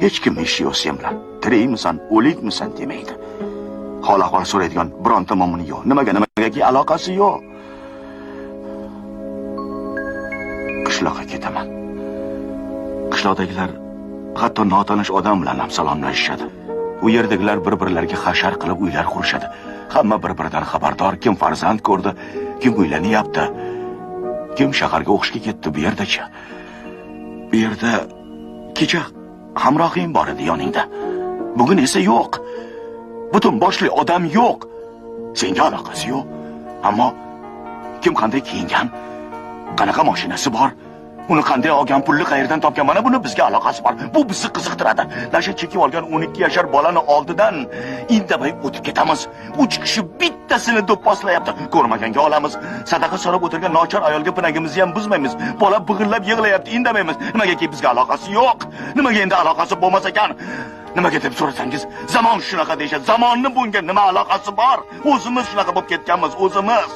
Hech kimni ishi yo'q sen bilan. Tirikmisan, o'likmisan demaydi. Hol ahvol so'raydigan bironta mo'mini yo'q. Nimaga, nimagaki aloqasi yo'q. Qishloqqa ketaman. Qishloqdagilar hatto notanish odam bilan ham salomlashishadi. U yerdagilar bir-birlariga hashar qilib uylar qurishadi. Hamma bir-biridan xabardor, kim farzand ko'rdi, kim uylanyapti, kim shaharga o'qishga ketdi bu yerdachi. Bu yerda kecha hamrohing bor edi yoningda. Bugun esa yo'q. Butun boshli odam yo'q. Senga aloqasi yo'q. Ammo kim qanday kiyingan, qanaqa mashinasi bor, uni qanday olgan, pulni qayerdan topgan, mana buni bizga aloqasi bor. Bu bizni qiziqtiradi. Nasha chekib olgan 12 yashar bolani oldidan indamay o'tib ketamiz. 3 kishi bittasini do'pposlayapti. Ko'rmaganga olamiz. Sadaqa so'rab o'tirgan nochor ayolga pinagimizni ham buzmaymiz. Bola big'illab yig'layapti, indamaymiz. Nimagaki bizga aloqasi yo'q. Nimaga endi aloqasi bo'lmas ekan? Nimaga deb so'rasangiz, zamon shunaqa deyishadi. Zamonni bunga nima aloqasi bor? O'zimiz shunaqa bo'lib ketganmiz, o'zimiz.